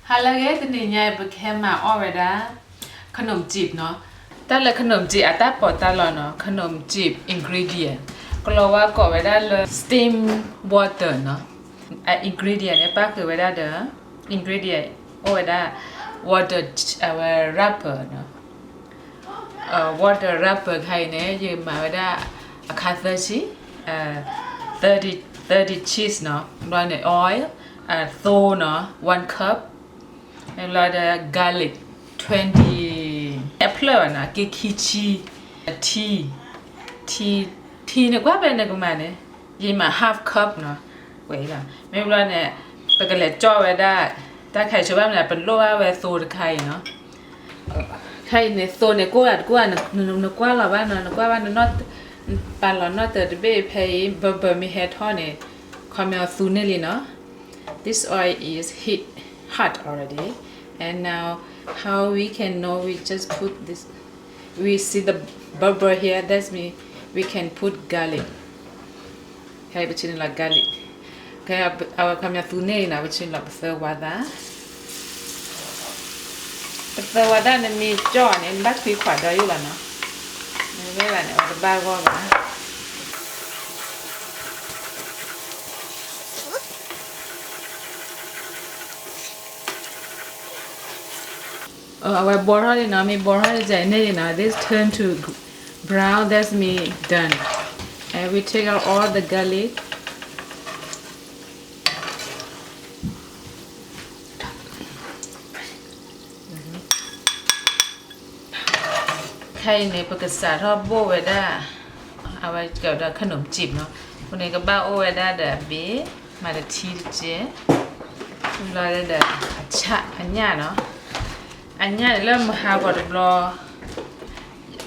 ဟါလၢအဂ့ၤ, တနံၤညါအံၤ ပကဟဲမၤအီၣ်ဝဲဒၣ် ขนมจีบ နီၤ. တၢ်လၢ ขนมจีบ အတၢ်ပီးတၢ်လီနီၤ, ขนมจีบ ingredient ကလီၤဝါကိးဝဲဒၣ်လၢ steam water နီၤ. အ ingredient န့ၣ် ပၣ်ဃုာ်ဝဲဒၣ်ဒီး ingredient အိၣ်ဝဲဒၣ် water, အဝဲ wrapper နီၤ. Water wrapper ခါအံၤန့ၣ် ယမၤဝဲဒၣ်အခါသၢဆံ, thirty, thirty cheese နီၤ, ဘျီန့ၣ် oil, သိနီၤ one cup, ဘျီဒီး garlic twenty, အဖျၢၣ်ဘၣ်နီၤ, က့ခံဆံ, ထံ, ထံ, ထံန့ၣ်ကွၢ်ဖဲနကမၤန့ၣ်, ယမၤ half cup နီၤ, ဝဲအံၤလီၤ. မ့ၢ်ဘျီန့ၣ် ပကလဲၤကၠီၣ်ဝဲဒၣ် တၢ်ခါအံၤဆိဘၣ်မနုၤ ပလိၣ်ဘၣ်ဝဲသိတခါအံၤနီၤ. ခါအံၤန့ၣ် သိန့ၣ် ကိၢ်တၢ်တကိၢ်ဧါ, နကွၢ်လီၤဘၣ်နီၤ, နကွၢ်ဘၣ်နနီၢ်, ပာ်လီၤနီၢ်တၢၤတဘ့ၣ်ဖဲအံၤ, ဘၢဘၢမ့ၢ်ဟဲထီၣ်န့ၣ် ခီမ့ၢ်အီၤသူန့ၢ်လံနီၤ. This oil is heat, hot already. And now, how we can know, we just put this, we see the bubble here, that's mean we can put garlic. ခဲအံၤပဆ့ၣ်န့ၣ်လီၤ garlic. ခဲအံၤ အဝဲခီမ့ၢ်သူန့ၢ်အံၤနီၤ, ပဆ့ၣ်န့ၣ်လီၤပသၢဝါသၣ်. ပသၢဝါသၣ်န့ၣ်မ့ၢ်ကၠီၣ်န့ၣ် နဘၣ်ထွံခွးဒီးယိၣ်လီၤနီၤ. မ့ၢ်ဝဲဒၣ်န့ၣ် အဝဲတဘၣ်ဂီၢ်ဘၣ်. အဝဲဘီထီၣ်လံနီၤ, မ့ၢ်ဘီထီၣ်န့ၣ် န့ၢ်လံနီၤ, this turn to brown, that's mean done. And we take out all the garlic. ခဲအံၤန့ၣ် ပကစးထီၣ်ဘိၣ်ဝဲဒၣ် အဝဲကဒီး ขนมจีบ နီၤ, အဃိန့ၣ် ကဘၣ်အိၣ်ဝဲဒၣ်ဒီးအဘ့ၣ်, မၤတထံတကဲး, ဘျီဒီး အဆၣ်အညၣ်နီၤ, အညၣ်န့ၣ်လၢမဟါဂီၤတဘျီ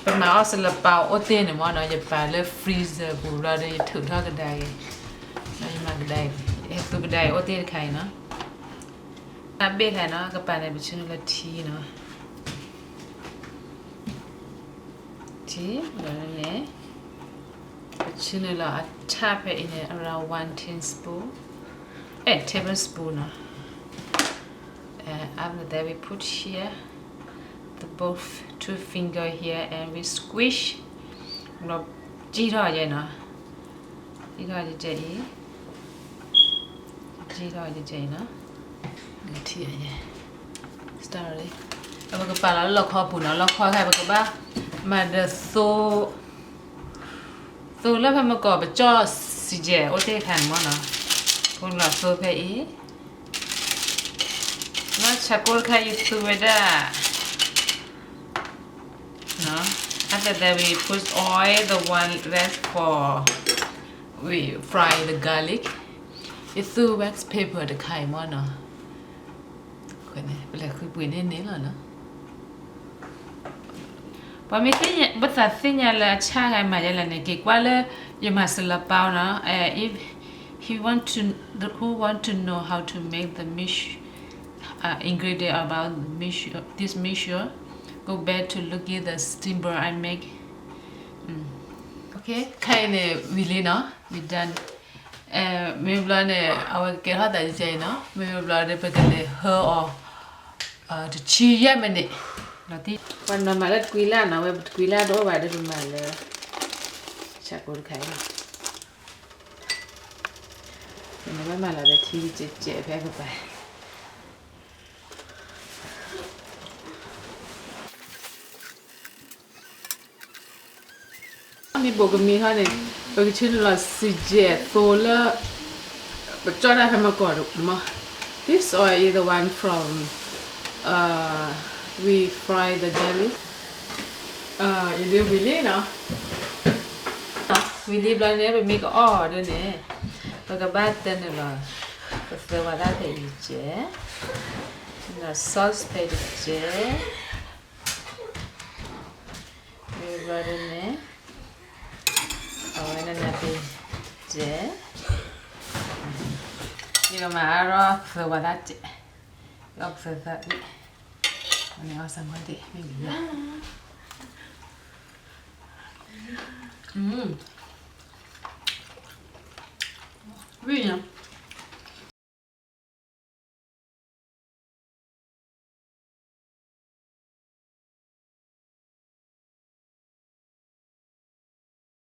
ပမၤအီၣ်စလၢပၤအိၣ်တ့ၢ်န့ၣ်မ့ၢ်နီၤ, ယပာ်လၢ freezer ပူၤဘျီဒီး ယထုးထီၣ်ကဒါက့ၤ, ယမၤကဒါက့ၤ, ယဟဲသူကဒါက့ၤအိၣ်တ့ၢ်တခါအံၤနီၤ. အဘ့ၣ်ခါနီၤ ကပၤန့ၣ် ပဆၢနုာ်လီၤထံနီၤ. ထံ, ဘျီန့ၣ် ပဆၢနုာ်လီၤအဆၣ်ဖဲအံၤန့ၣ် around one teaspoon, eh, tablespoon နီၤ. And after that we put here the both two finger here and we squish. ဘျီကံၣ်ထီၣ်ယဲနီၤ, ကံၣ်ထီၣ်ယဲအံၤ, ကံၣ်ထီၣ်ယဲအံၤနီၤ, ထံယဲ, start already. အဝဲကပာ်လီၤလၢလီခီပူၤနီၤ, လီခီခါ ပကဘၣ်မၤဒီးသိ သိလၢဖဲမကီး ပကၠီၣ်စံယဲၢ်အိၣ်တ့ၢ်ခါန့ၣ်မ့ၢ်နီၤ, ပူလီၤသိဖဲအံၤ, လၢဆၢကိၣ်တခါအံၤသူဝဲဒၣ် After that we put oil, the one that's for we fry the garlic. ယသူ wax paper တခါအံၤမ့ၢ်နီၤ, ပလဲၤဃုပှ့ၤန့ၢ်န့ၣ်လီၤနီၤ. ပှၤမ့ၢ်သ့ၣ်ညါ, ပသးသ့ၣ်ညါလၢအဆၣ်ဂၤမၤယဲလဲၣ်န့ၣ် က့ၤကွၢ်လၢယမၤစလၢပၤနီၤ. If he want to, who want to know how to make the mix, uh, ingredient about the mixture, this mixture, go back to look at the steamer I make. ခဲအံၤန့ၣ် ဝံၤလံနီၤ, we done. မ့ၢ်ဘျီန့ၣ် အဝဲကကဲထီၣ်သးကဲအံၤနီၤ, မ့ၢ်ဘျီဒီး ပကလဲၤဟၢအီၤ တဆံယဲၢ်မံးနံး, ပှၤနီၤမၤလၢတကွံလၢ်နီၤ, ဝဲပတကွံလၢ်တအိၣ်ဘၣ်ဒီး ပမၤလၢ ဆၢကိၣ်တခါအံၤလီၤ. ပမၤလီၤဒီးထံကဲးကဲးဖဲကပၤ မ့ၢ်ဘိးကမံၤထီၣ်န့ၣ် ပကဆၢနုာ်လီၤစံယဲၢ်သိလၢ ပကၠီၣ်တၢ်ဖဲမကီးမး. This oil is the one from, uh, we fry the garlic. ယဒုးဝံၤလံနီၤ. ဝံၤလံဘျီန့ၣ် ပမ့ၢ်ကအီၣ်အီၤဒ်န့ၣ် ပကဘၣ်တၢနုာ်လီၤ ပသၢဝါသၣ်ဖဲအံၤတကဲး, ဒီး sauce ဖဲတကဲး, မ့ၢ်ဘျီဒ်န့ၣ် အဝဲန့ၣ်နၤဖဲတကဲး, ယကမၤအါထီၣ်သၢဝါသၣ်တကဲး, အီၣ်ပသၢသၣ်န့ၣ်, အီၣ်စၢ်မီၤဒ့ၣ် မ့ၢ်ဝံၤလံ. ဝံၤညါ,